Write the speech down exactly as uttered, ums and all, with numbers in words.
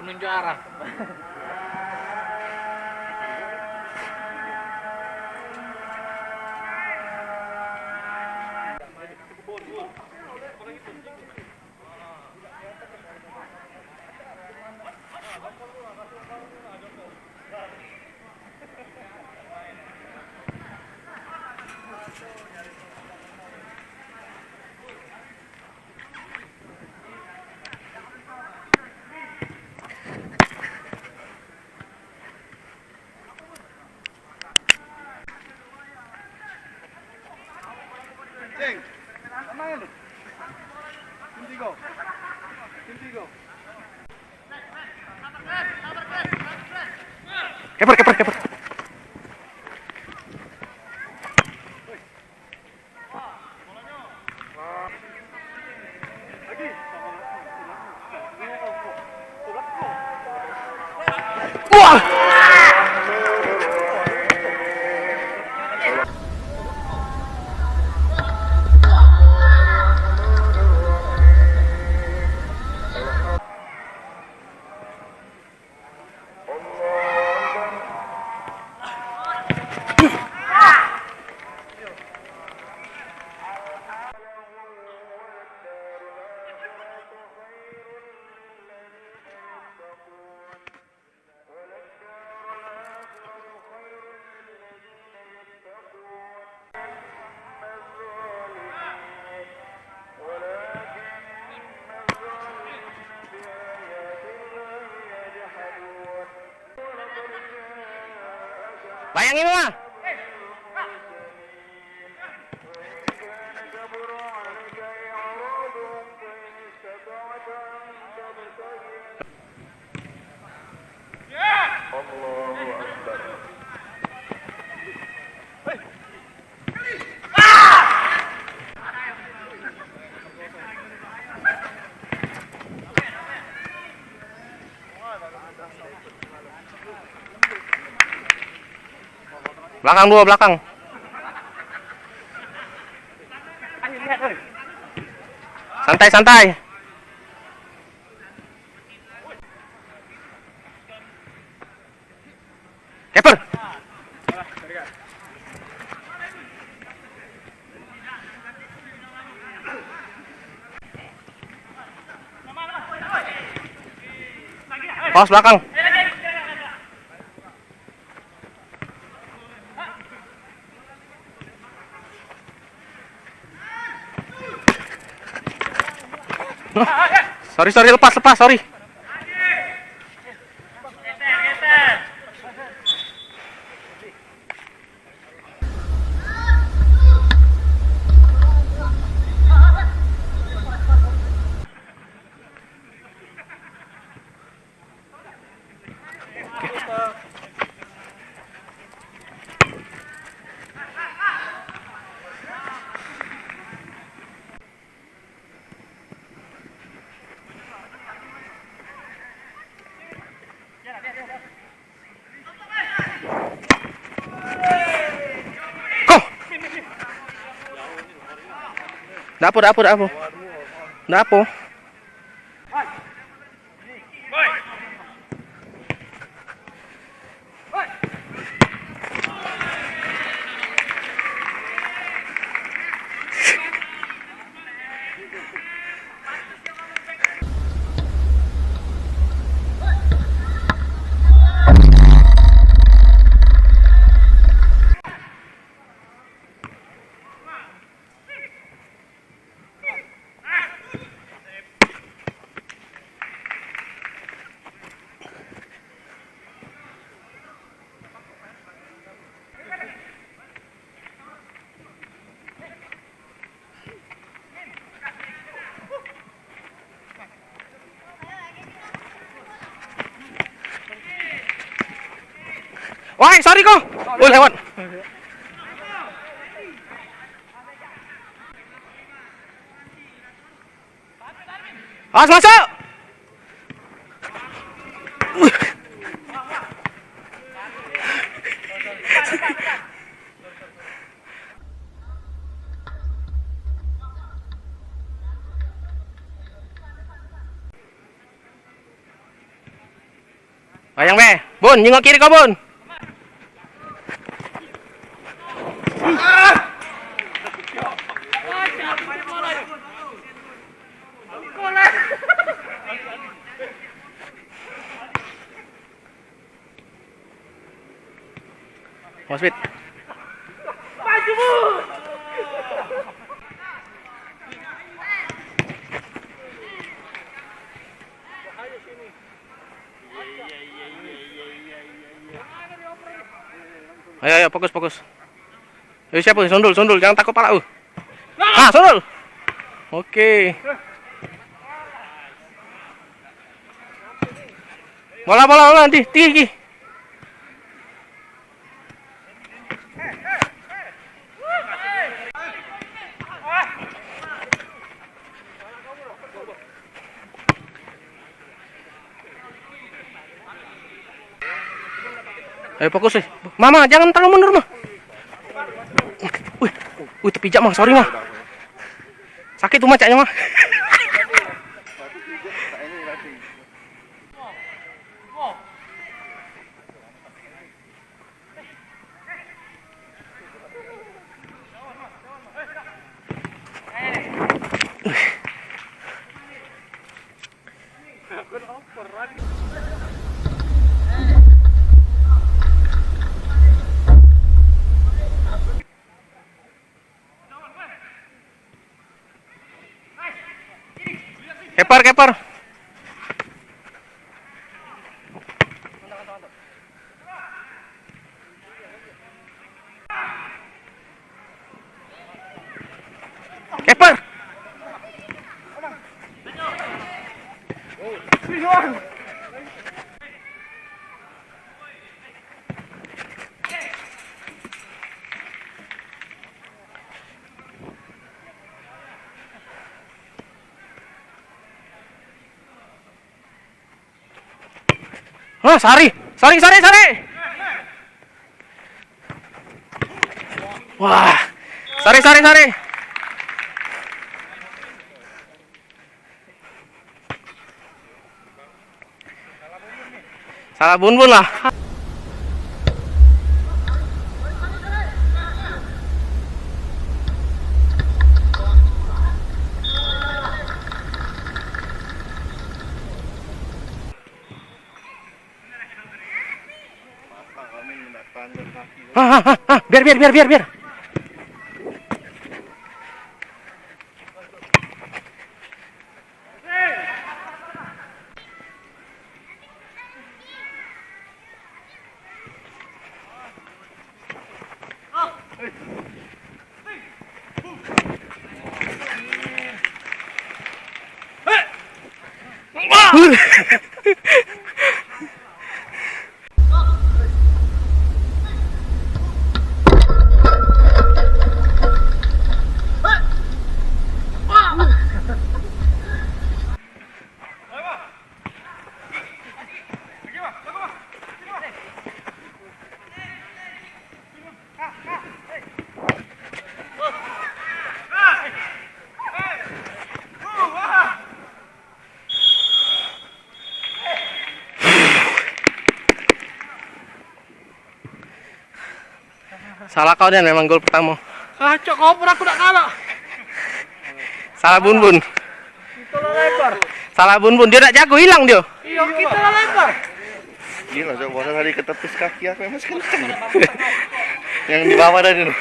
Penunjuk arah. Ceng, aman lu? Tim tiga. Tim tiga. Keper, keper, keper. Wah! Bayangin mah. Allahu Akbar. Belakang dua, belakang. Santai, santai. Keper. Awas belakang. Sorry, sorry, lepas, lepas, sorry. Ko. Dak apo, dak apo, dak apo. Dak apo. Woi, sorry ko. Oh, lewat. Awas masuk. Bayang be. Bun, nyingok kiri ko, Bun. Wasit. Ayo, ayo, fokus, fokus. Ayo, siapa? Sundul, sundul, jangan takut pala, uh. Ah, sundul. Oke. Bola, bola, bola, nanti, tinggi. Ayo, fokus, eh. Mama, jangan terlalu mundur, mah. Wih, wih, tepijak, mah, sorry, mah. Sakit tuh, mah, caknya, mah. Keper, keper. Keper. Hah, sari. Sari, sari, sari. Wah. Sari, sari, sari. Salah bunbun lah. Hah, hah, hah, hah. Biar, biar, biar, biar, biar. Salah kau nian memang gol pertamo. Ah, cok, koper aku nak kalah. Salah bunbun. Kita lah lebar. Salah bunbun, dio nak jago, ilang dio. Iyo, kita lah lebar. Gila, cok, bola tadi ketepis kaki aku yang masih kenceng. Yang di bawah tadi tuh.